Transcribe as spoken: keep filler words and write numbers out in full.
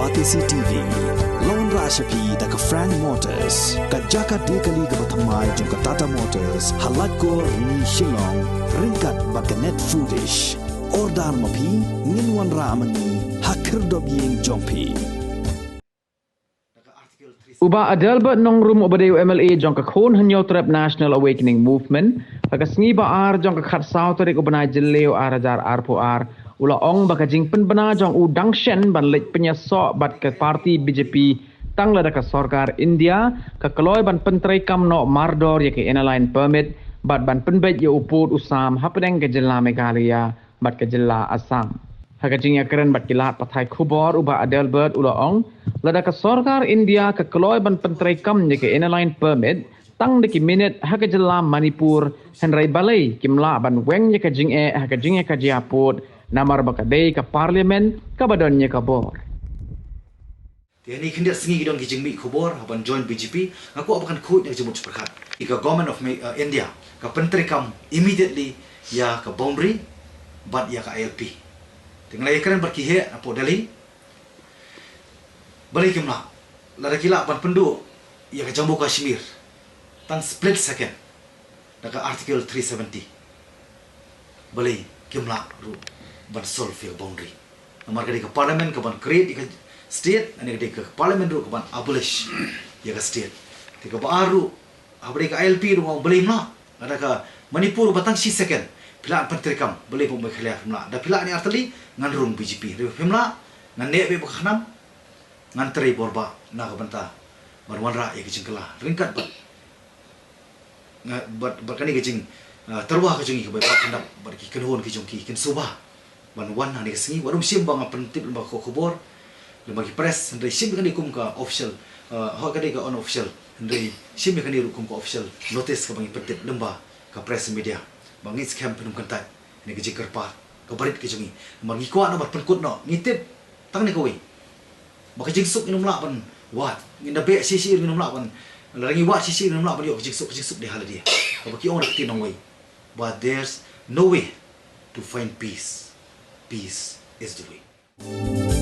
Batesi T V, la wanrah sha phi da ka Frank Motors, ka jaka die kali kaba thymmai jong ka Tata Motors, ha Laitkor, Rni, Shillong, ryngkat bad ka Net Foodish. Order ma phi, ngin wanrah ma ngi ha khyrdop ïing jong phi. U Bah Adelbert Nongrum uba dei u M L A jong ka khun Hynñiewtrep National Awakening Movement, ha ka sngi ba ar jong ka khatsaw tarik u bnai Jylliew ar hajar arphew ar, u la ong ba ka jingpynbna jong u dang shen ban leit pynïasoh bad ka party B J P tang lada ka sorkar India ka kloi ban pyntreikam noh mardor ïa ka Inner Line Permit bad ban pynbeit ïa u pud u sam hapdeng ka jylla Meghalaya bad ka jylla Assam. Ha ka jingïakren bad ki lad pathai khubor, u Bah Adelbert u la ong, lada ka sorkar India ka kloi ban pyntreikam ïa ka Inner Line Permit tang da ki minit ha ka jylla Manipur, hynrei balei kim lah ban weng ïa ka jingeh ha ka jingïakajia pud, namar ba ka dei ka Parliament kaba don ïa ka bor. Te hangne khyndiat sngi ki don ki jingmih khubor ha ban join B J P, nga kwah ba kan khuid na ka jingmut pyrkhat. Ïa ka Government of Me-, uh, India ka pyntreikam immediately ïa ka boundary bad ïa ka I L P. Te nga la ïakren bad ki heh napoh Delhi. Balei kim lah? Lada ki lah ban pynduh ïa ka Jammu Kashmir tang split second da ka Article three seventy. Balei kim lah ruh ban solve ïa ka boundary? Namar ka dei ka Parliament ka ban create ïa ka state, lane ka dei ka Parliament ruh ka ban abolish ïa ka state. Te kaba ar ruh, haba dei ka I L P ruh nga ong balei im lah? Lada ka Manipur ba tang shi second phi lah ban pyntreikam, balei ba Meghalaya phim lah? Da phi lah ne artylli, ngan rung B J P. Hynrei phim lah, ngan neh beit bad ka khnam, ngan trei bor bah na ka bynta ban wanrah ïa ka jingkylla ryngkat bad nga, bad, bad kane ka jing, ah, tyrwa ka jong ngi kaba ïa ka pyndap bad ki kynhun ki jong ki, kin suba ban wan hangne ka sngi. Wat ym shim ba nga pyntip lyngba ka khubor, lyngba ki press, hynrei shim ïa kane kum ka official, ah, hooid ka dei ka unofficial, hynrei shim ïa kane ruh kum ka official notice kaba ngi pyntip lyngba ka press media. Ba ngeit skhem phin ym kyntait ïa ka jingkyrpad kaba rit ka jong ngi. Namar ngi kwah noh ban pynkut noh, ngi tip tang ne kawei ba ka jingsuk ngin ym lah ban wad. Ngin da beh shisha ngin ym lah ban, lada ngi wad shisha ngin ym lah ban ïoh ka jingsuk, ka jingsuk dei ha lade. Kaba ki ong da ka ktien nongwei ba there's no way to find peace. Peace is the way.